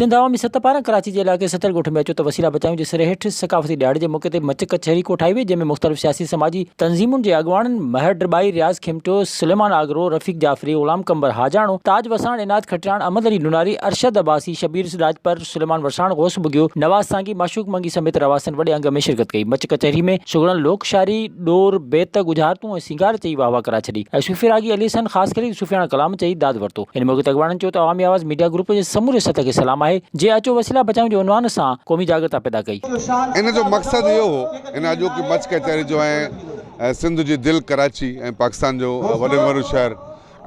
سنڌ عوامي ست پاران ڪراچي جي علائقي ستل ڳوٺ ۾ اچو ته وسيلا بچايون جي سري هيٺ ثقافتي ڏهاڙي جي موقعي تي مچ ڪچهري ڪوٺائي وئي جنهن ۾ مختلف سياسي سماجي تنظيمن جي اڳواڻن مهر ڊٻائي، رياض کيمٽو، سليمان آگرو، رفيق جعفري، غلام قمبر حاجاڻو، تاج وساڻ، عنايت کٽياڻ، احمد علي نوناري، ارشد عباسي، شبير راڄپر، سليمان وساڻ، غوث ٻگهيو، نواز سانگي، معشوق منگي سميت رهواسين وڏي انگ ۾ شرڪت ڪئي. مچ ڪچهري ۾ سگهڙن لوڪ شاعري، ڏور، بيت، ڳجهارتون ۽ سينگار چئي واهه واهه ڪرائي ڇڏي ۽ صوفي راڳي علي حسن خاصخيلي صوفياڻا ڪلام چئي داد ورتو. ان موقعي تي اڳواڻن چيو ته عوامي آواز ميڊيا گروپ جي سموري سٿ کي سلام آهي جنهن اچو وسيلا بچايون جي عنوان سان قومي جاڳرتا پيدا ڪئي. ان جو مقصد اهو هو ان اڄوڪي مچ ڪچهري جو ۽ سنڌ جي دل ڪراچي ۽ پاڪستان جو وڏي ۾ وڏو شهر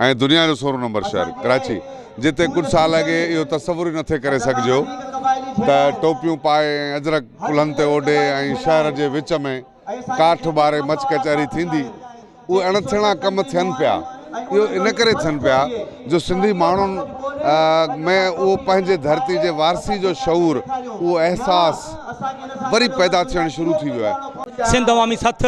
۽ دنيا جو سورهون نمبر شهر ڪراچي جتي ڪجهه سال اڳي اهو تصور ئي نٿي ڪري سگهجيو ته ٽوپيون پائي ۽ اجرڪ ڪلهن تي اوڍي ۽ شهر جي وچ ۾ ڪاٺ ٻاري مچ ڪچهري ٿيندي، اهي اڻ ٿيڻا ڪم ٿين پيا. اهو ان ڪري ٿين پيا جو سنڌي ماڻهن ۾ اهو پنهنجي ڌرتي جي وارثي جو شعور، اهو احساس وري پيدا ٿيڻ شروع ٿي ويو آهي. سنڌ عوامي سٿ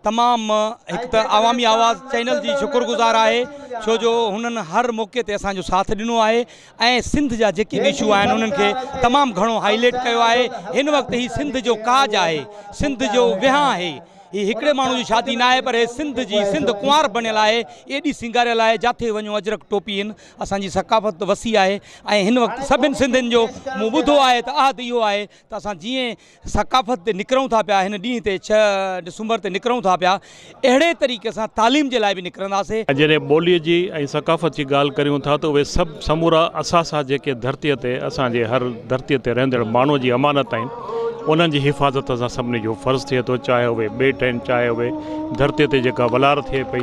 تمام هڪ ته عوامي آواز چينل جي شڪر گذار آهي ڇو جو هنن هر موقعي تي اسان جو ساٿ ڏنو آهي ۽ سنڌ جا جيڪي به اشو آهن انهن کي تمام گهڻو هائي لائيٽ ڪيو آهي هن وقت هي سنڌ جو ڪاج آهي سنڌ جو وهانء آهي هي هڪڙي ماڻهو جي شادي ناهي پر هي سنڌ جي سنڌ ڪنوار بڻيل آهي ايڏي سينگاريل آهي جاٿي وڃو اجرڪ ٽوپي هن اسان جي ثقافت وسيع آهي ۽ هن وقت سڀن سنڌين جو مون ٻڌو آهي ته عهد اهو آهي ته اسان جيئن ثقافت تي نڪرون ٿا پيا هن ڏينهن تي ڇهه ڊسمبر تي نڪرون ٿا پيا اهڙي طريقي سان تعليم جي لاء به نڪرنداسي. ۽ جڏهن ٻوليء جي ۽ ثقافت جي ڳالهه ڪريون ٿا ته اهي سڀ سمورا اثاثا جيڪي ڌرتيء تي اسان جي هر ڌرتيء تي رهندڙ ماڻهوء جي امانت آهن انهن جي حفاظت اسان سڀني جو فرض ٿئي ٿو چاهي اهي ٻيٽ آهن چاهي اهي ڌرتيء تي جيڪا ولار ٿئي پئي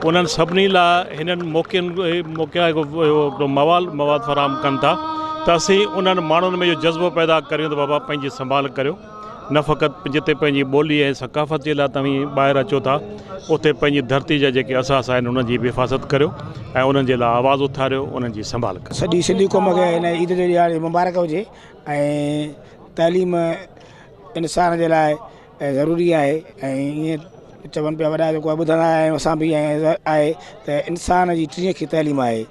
انهن سڀني لاء هنن موقعن موقعا هڪڙو موال مواد فراهم ڪن ٿا ته اسين انهن ماڻهن ۾ اهو جذبو پيدا ڪريون ته بابا پنهنجي سنڀال ڪريو نه فقط جتي پنهنجي ٻولي ۽ ثقافت جي لاء توهين ٻاهر اچو ٿا اتي پنهنجي ڌرتي جا جيڪي اثاثا آهن انهن جي به حفاظت ڪريو ۽ انهن جي لاء آواز اٿاريو انهن جي سنڀال ڪريو. سڄي سنڌي قوم کي هن عيد جو ڏهاڙي مبارڪ هجي ۽ تعليم انسان جي لاء ضروري آهي ۽ ائين چون پيا وڏا جيڪو آهي ٻڌندا آيا آهيون اسان به ائين آهي ته انسان جي ٽين اکي تعليم آهي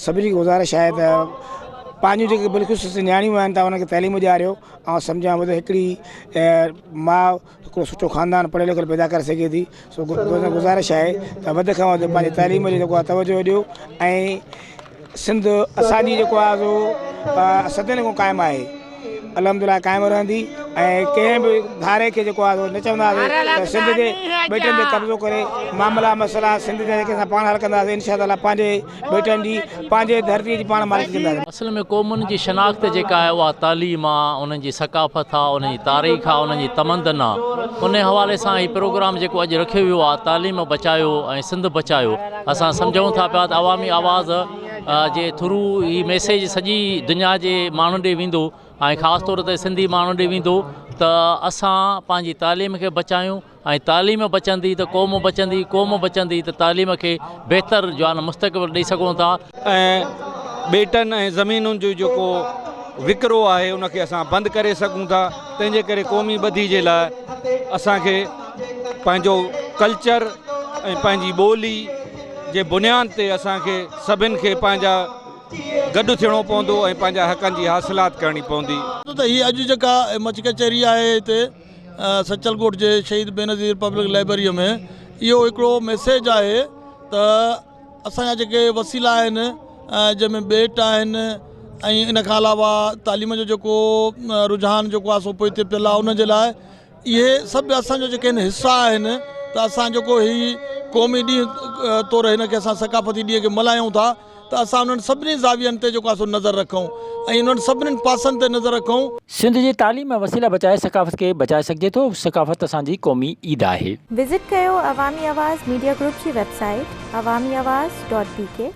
سڀني کي گذارش آهي ته پنهنجون جيڪي بالخصوص نياڻيون آهن ته انهن کي تعليم ڏياريو ۽ سمجهان ٿو ته هڪڙي ماء هڪڙو سٺو خاندان پڙهيل لکيل پيدا ڪري سگهي ٿي سو گذارش آهي ته وڌ کان وڌ پنهنجي تعليم جو جيڪو آهي توجهه ڏيو ۽ سنڌ اسان جي جيڪو آهي سو صدين کان قائم آهي الحمد لله قائم رهندي ۽ ڪنهن به ڌاري کي جيڪو آهي سو نه چونداسين ته سنڌ جي ٻيٽن تي قبضو ڪري معاملا مسئلا سنڌ جا جيڪي اسان پاڻ حل ڪنداسين انشاء الله پنهنجي ٻيٽن جي پنهنجي ڌرتي جي پاڻ مالڪي ڪنداسين. اصل ۾ قومن جي شناخت جيڪا آهي اها تعليم آ، انهن جي ثقافت آ، انهن جي تاريخ آ، انهن جي تمدن آ. انهي حوالي سان هي پروگرام جيڪو اڄ رکيو ويو آ تعليم بچايو ۽ سنڌ بچايو اسان سمجهون ٿا پيا ته عوامي آواز جي ٿرو هي ميسيج سڄي دنيا جي ماڻهن ڏي ويندو ۽ خاص طور تي سنڌي ماڻهن ڏي ويندو ته اسان پنهنجي تعليم کي بچايون ۽ تعليم بچندي ته قوم بچندي قوم بچندي ته تعليم کي بهتر جو آهي نه مستقبل ڏئي سگهون ٿا. ۽ ٻيٽن ۽ زمينن جو جيڪو وڪرو آهي ان کي اسان بند ڪري سگهون ٿا تنهن جي ڪري قومي ٻڌي جي لاء اسان کي پنهنجو ڪلچر ۽ پنهنجي ٻولي جي بنياد تي اسان کي سڀن کي پنهنجا گڏ ٿيڻو پوندو ۽ پنهنجا حقن جي حاصلات ڪرڻي پوندي. ته هي اڄ جيڪا مچ ڪچهري آهي هتي سچل ڳوٺ جي شهيد بينظير پبلڪ لائبرريء ۾ اهو هڪڙو ميسيج آهي ته اسان جا جيڪي وسيلا آهن جنهن ۾ ٻيٽ آهن ۽ ان کان علاوه تعليم جو جيڪو رجحان جيڪو آهي سو پوئتي پيل آهي ان جي لاء اهي سڀ اسان جو جيڪي آهن حصا آهن ته اسان جيڪو هي قومي ڏينهن طور هن کي اسان ثقافتي ڏينهن کي ملهايون ٿا ته اسان انهن سڀني زاوين تي جيڪو آهي سو نظر رکون ۽ انهن سڀني پاسن تي نظر رکون. سنڌ جي تعليم ۽ وسيلا بچائي ثقافت کي بچائي سگهجي ٿو، ثقافت اسان جي قومي عيد آهي. وزٽ ڪيو عوامي آواز ميڊيا گروپ جي web site Awami Awaz dot B K.